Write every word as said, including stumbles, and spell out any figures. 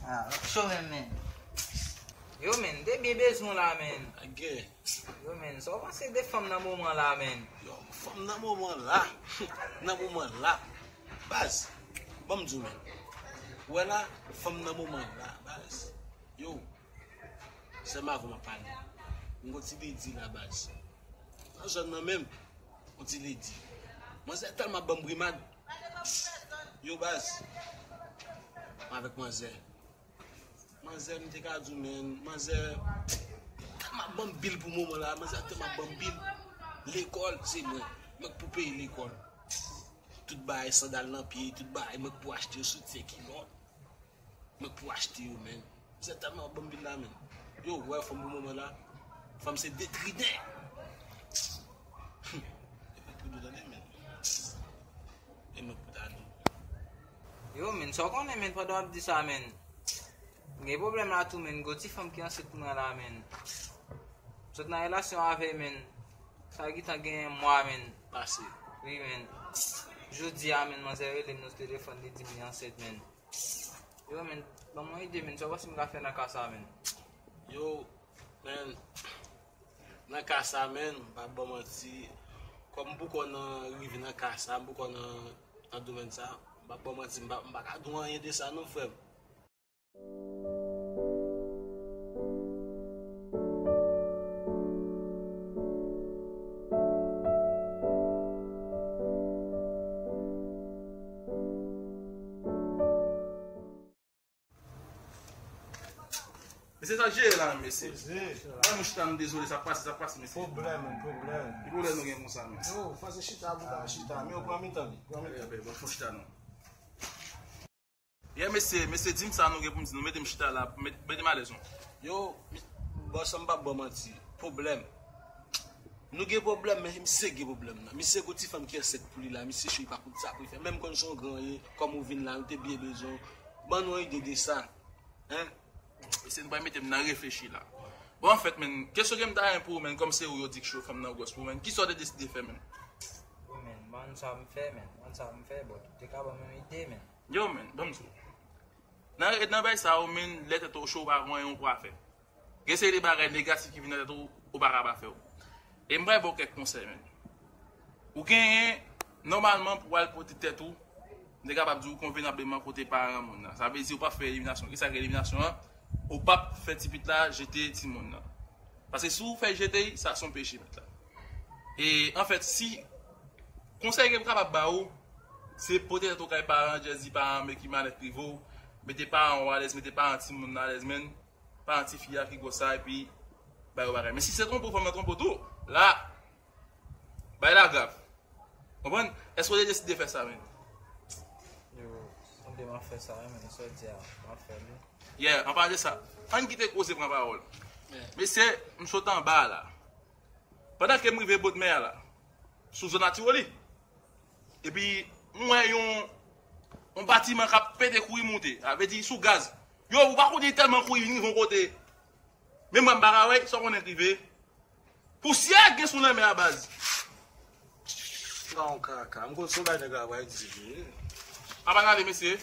Ah, cho menm, men. Yo, men, m te byen bezwen w la, men. Gen. Yo, men, sa w panse de fanm nan moman la, men? Yo, fanm nan moman la. Nan moman la. Baz, ban m di w, men. Ou wè la, fanm nan moman la, baz. Yo, sèlman avan m ap pale. M gon ti ledi la, baz. Nan zòn nan menm, yon ti ledi. Manzè tèlman ap ban m brimad. Yo, baz. Mwen avèk manzè. Manzè, m te ka di w, men, manzè tèlman ap ban m bil pou moman la, manzè tèlman ap ban m bil. Lekòl, se mwen. Mwen k pou peye lekòl. Tout bagay, sandal nan pye, tout bagay, mwen k pou achte yo, soutyen, kilòt. Mwen k pou achte yo, men. Manzè tèlman ap ban m bil la, men. Yo, ou wè fanm pou moman la. Fanm se de tridè. E pa tridè, tande, men. E mwen k pou ta di. Yo, men, sa w konnen, men, pandan w ap di sa, men. M gen pwoblèm la tou, men. Gon ti fanm ki ansent mwen la, men. M sot nan relasyon avè l, men. Sa gentan gen mwa, men. Pase. Wi, men. Jodi a, men, manzè rele m nan telefòn, li di m li ansent, men. Yo, men, ban mwen ide, men. Sa w panse m ka fè nan ka sa, men? Yo, men, nan ka sa, men, m p ap ba w manti. Kòm m poko nan rive nan ka sa, m poko nan, nan domèn sa, m p ap ba w manti, m pa, m pa ka di w anyen de sa, non, frè m. Mesye, sa jere la, mesye. Mesye. Ay, mwen chita, m dezole, sa pase, sa pase, mesye. Pwoblèm, men, pwoblèm. Ki pwoblèm nou gen konsa, men? Yo, fò se chita, bouda, chita. Men yo pran mitan li, pran mitan li. Bon, fò chita, non. Yeah, mesye, mesye, di m sa nou gen pou m di nou. Mete m chita la, met-, mete m alèz, non. Yo, mi-, bòs, m p ap ba w manti. Pwoblèm. Nou gen pwoblèm, men misye gen pwoblèm nan. Misye gon ti fanm ki ansent pou li la. Misye cho, li pa konn sa pou li fè. Menm konn se yon gran ye, kòm ou vin la, nou te byen bezwen w. Ban nou yon ide de sa. Hein? Mesye, nou pral mete m nan reflechi la. Bon, anfèt, men, kesyon ke m ta gen pou ou, men, kòm se ou yo di k cho, fanm nan gwòs pou ou, men, kisa w te deside fè, men? Wi, men, ban m sa m fè, men. Ban m sa m fè, but ou te ka ban m yon ide, men. Yo, men, ban m di w. Nan, nan bagay sa yo, men, lè tèt ou cho, ou pa gen anyen ou pa fè. Gen seri de bagay negatif ki vin nan tèt ou, ou pa ka pa fè yo. E m pral ba w kèk konsèy, men. Ou genyen, nòmalman, pou w al pote tèt ou, m te kapab di w konvenableman kote paran moun nan. Sa vle di ou p ap fè eliminasyon. Kisa k eliminasyon an? Ou p ap fè ti pit la jete timoun nan. Paske si w fè jete, sa se yon peche, mèt la. E, anfèt, si konsèy ke m kapab ba ou, se pote tèt ou kay paran, just di paran, men ki malèt rive w, mete paran w alèz, mete paran timoun nan alèz, men. Paran tifi a ki gwòs sa, epi ba yo bagay. Men si se twonpe w, fanm nan twonpe w tou, la, bagay la grav. Konprann? Èske w te deside fè sa, men? Yo, sanble m ap fè sa, wi, men sa w di a, m ap fè l, wi. Yeah, an palan de sa, ann kite koze pran pawòl. Yeah. Mesye, m sot anba a la. Pandan ke m rive bòdmè a la, sou zòn Atiwoli. Epi, m wè yon, yon batiman k ap pete kouri monte. Sa vle di, sou gaz. Yo, ou pa konnen tèlman kouri vin rive yon kote. Men mwen, m pa ka wè, sa w konnen k rive. Pousyè gen sou lanmè a, baz. Sa yon kaka. M konn se yon bagay nèg la pral di vre. Apa n ale, mesye.